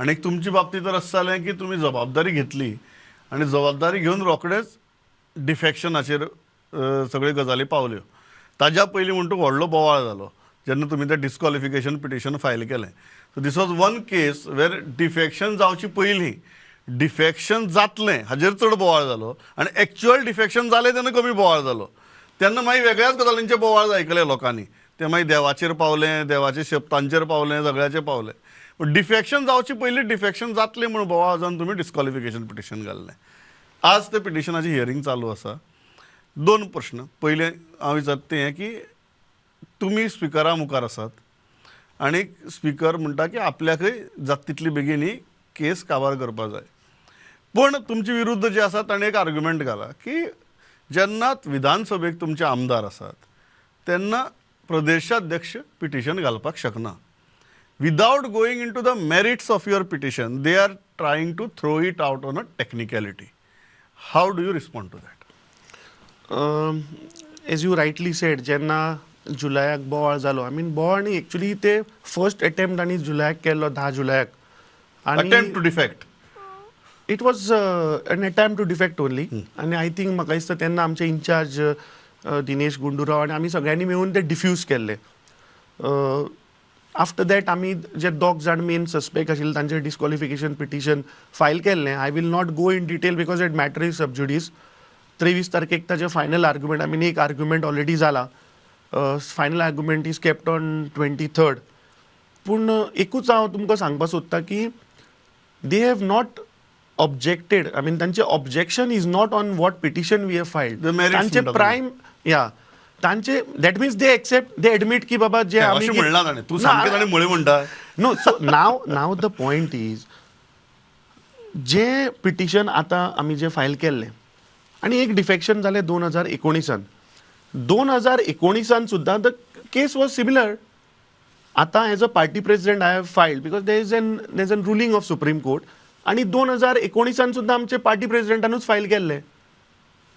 आनी तुमचे बाबतींत तर अशें जालें की तुमी जबाबदारी घेतली आनी जबाबदारी घेवन रोखडेच डिफॅक्शनाचेर सगळ्यो गजाली पावल्यो. ताज्या पयलीं म्हणटा व्हडलो बोवाळ जालो जेन्ना तुमी तें डिस्कॉलिफिकेशन पिटिशन फायल केलें. So this was one case where defection जावचे पयलीं डिफॅक्शन जातलें हाजेर चड बोवाळ जालो आनी एक्च्युअल डिफॅक्शन जालें तेन्ना कमी बोवाळ जालो. तेन्ना मागीर वेगळ्याच गजालींचे बोवाळ आयकले लोकांनी, ते मागीर देवाचेर पावले, देवाचे शब्दांचेर पावले, सगळ्याचेर पावले. पूण डिफॅक्शन जावचे पयलीं डिफॅक्शन जातलें म्हूण बोवाळ जावन तुमी डिस्कॉलिफिकेशन पिटिशन घाल्लें. आज ते पिटिशनाची हियरींग चालू आसा. दोन प्रश्न. पयलें हांव विचारता तें की तुमी स्पिकरा मुखार आसात आनी स्पिकर म्हणटा की आपल्याकय जाता तितली बेगीन ही केस काबार करपा जाय, पूण तुमचे विरुद्ध जे आसा ताणें एक आर्ग्युमेंट घाला की जेन्ना विधानसभेक तुमचे आमदार आसात तेन्ना प्रदेशाध्यक्ष पिटिशन घालपाक शकना. Without going into the merits of your petition, they are trying to throw it out on a technicality. How do you respond to that? As you rightly said, जेन्ना जुलयाक बोवाळ जालो, I mean बोवाळ न्ही, actually ते first attempt आनी जुलयाक केल्लो, 10 जुलयाक. Attempt to defect. It was an attempt to defect only. आनी I think म्हाका दिसता तेन्ना आमचे इन्चार्ज दिनेश गुंडुराव आनी आमी सगळ्यांनी मेळून ते डिफ्यूज केल्ले. आफ्टर that आमी जे दोग जाण मेन सस्पेक्ट आशिल्ले तांचेर डिस्कॉलिफिकेशन पिटिशन फायल केल्लें. I will not go in detail because it matter is sub judice. 23 तारखेक ताजें फायनल आर्ग्युमेंट, I mean, एक आर्ग्युमेंट ऑलरेडी जाला, final argument is kept on 23rd. पूण एकूच हांव तुमकां सांगपाक सोदतां की they have not objected, I mean, तांचे objection is not on what petition we have filed. The merits तांचे म्हणटा. प्रायम या तांचे, that means they accept, they admit की बाबा जे आमी अशें म्हणलां ताणें. तूं सामकें ताणें म्हळें म्हणटा. No, so now the point is, J petition आतां आमी जे फायल केल्लें आनी एक डिफेक्शन जालें 2019आन, 2019आन सुद्दां the case was similar. आतां as a party president I have filed because there is an ruling of Supreme Court. आनी 2019आन सुद्दां आमचे पार्टी प्रेजिडेंटानूच फायल केल्लें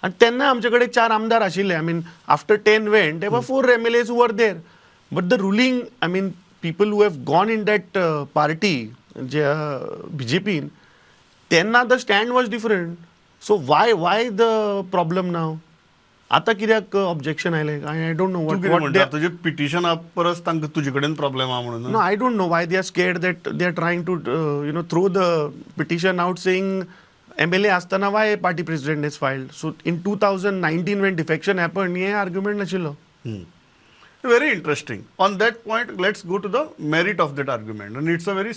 आनी तेन्ना आमचे कडेन चार आमदार आशिल्ले. I mean, after 10 went, there were four MLAs were there, but the ruling, I mean, people who have gone in that party, J बीजेपीन, तेन्ना the stand was different. So why the problem now? आतां कित्याक objection आयलें, I don't know. तूं कितें what म्हणटा, तुजे पिटिशना परस तांकां तुजे कडेन प्रॉब्लेम आहा म्हणून? No, I don't know why they are scared that they are trying to throw the petition out, saying MLA आसतना why party president has filed. So in 2019 when defection happened, हे argument नाशिल्लो. Very interesting. On that point, let's go to the merit of that argument. And it's a very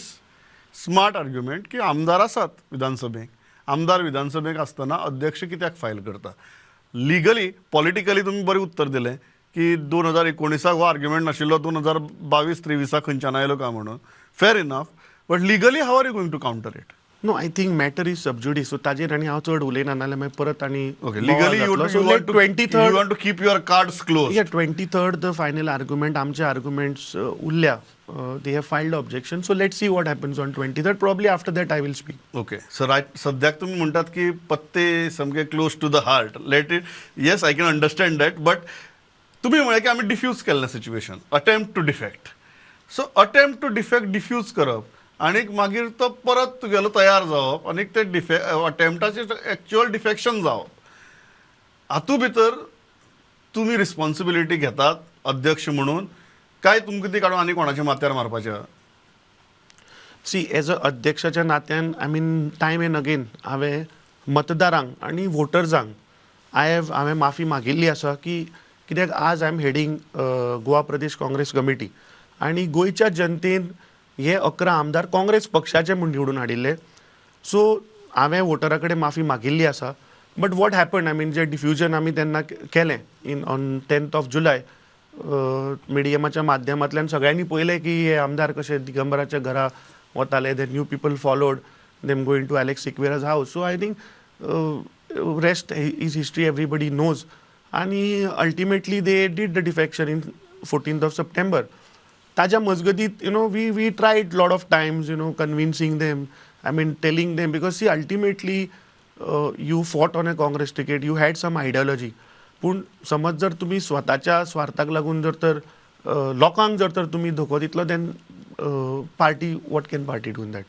smart argument की आमदार आसात विधानसभेक, आमदार विधानसभेक आसतना अध्यक्ष कित्याक फायल करता? लिगली, पॉलिटिकली तुमी बरें उत्तर दिलें की 2019आक हो आर्ग्युमेंट नाशिल्लो, 2022 23आक खंयच्यान आयलो काय म्हणून. Fair enough, but legally how are you going to counter it? No, I think matter is sub judice. So ताजेर आनी हांव चड उलयना, नाजाल्यार मागीर परत आनी okay, legally you so want to twenty you third want to keep your cards close. Yeah, 23rd the final argument. आमचे arguments उरल्या. They have filed objection. So let's see what happens on 23rd. Probably after that I will speak. Okay, so right, सद्याक तुमी म्हणटात की पत्ते सामके close to the heart, let it. Yes, I can understand that, but तुमी म्हळें की आमी डिफ्यूज केल्लें situation, attempt to defect. So attempt to defect defuse करप आनी मागीर तो परत तुगेलो तयार जावप आनी ते डिफे अटेम्प्टाचें एक्च्युअल डिफेक्शन जावप, हातूंत भितर तुमी रिस्पॉन्सिबिलिटी घेतात अध्यक्ष म्हणून, काय तुमकां ती काडून आनी कोणाच्या माथ्यार मारपाचें आहा? सी, एज अ अध्यक्षाच्या नात्यान, I mean, time and again हांवें मतदारांक आनी वोटर्सांक I have हांवें माफी मागिल्ली आसा की कित्याक आज I am heading Goa Pradesh Congress Committee आनी गोंयच्या जनतेन हे 11 आमदार काँग्रेस पक्षाचे म्हूण निवडून हाडिल्ले. सो हांवें वोटरा कडेन माफी मागिल्ली आसा. But what happen, I mean, J diffusion आमी तेन्ना केलें in on 10th of July, मिडियमाच्या माध्यमांतल्यान सगळ्यांनी पळयलें की हे आमदार कशे दिगंबराच्या घरा वताले. The new people followed them going to Alex Sequeira's house. So I think rest is history, everybody knows. आनी ultimately they did the defection in 14th of September. ताज्या मजगतीत we tried lot of times convincing them, I mean, telling them, because see, ultimately you fought on a Congress ticket, you had some ideology. पूण समज जर तुमी स्वताच्या स्वार्थाक लागून जर तर लोकांक जर तर तुमी धोको दितलो, then party, what can party do in that?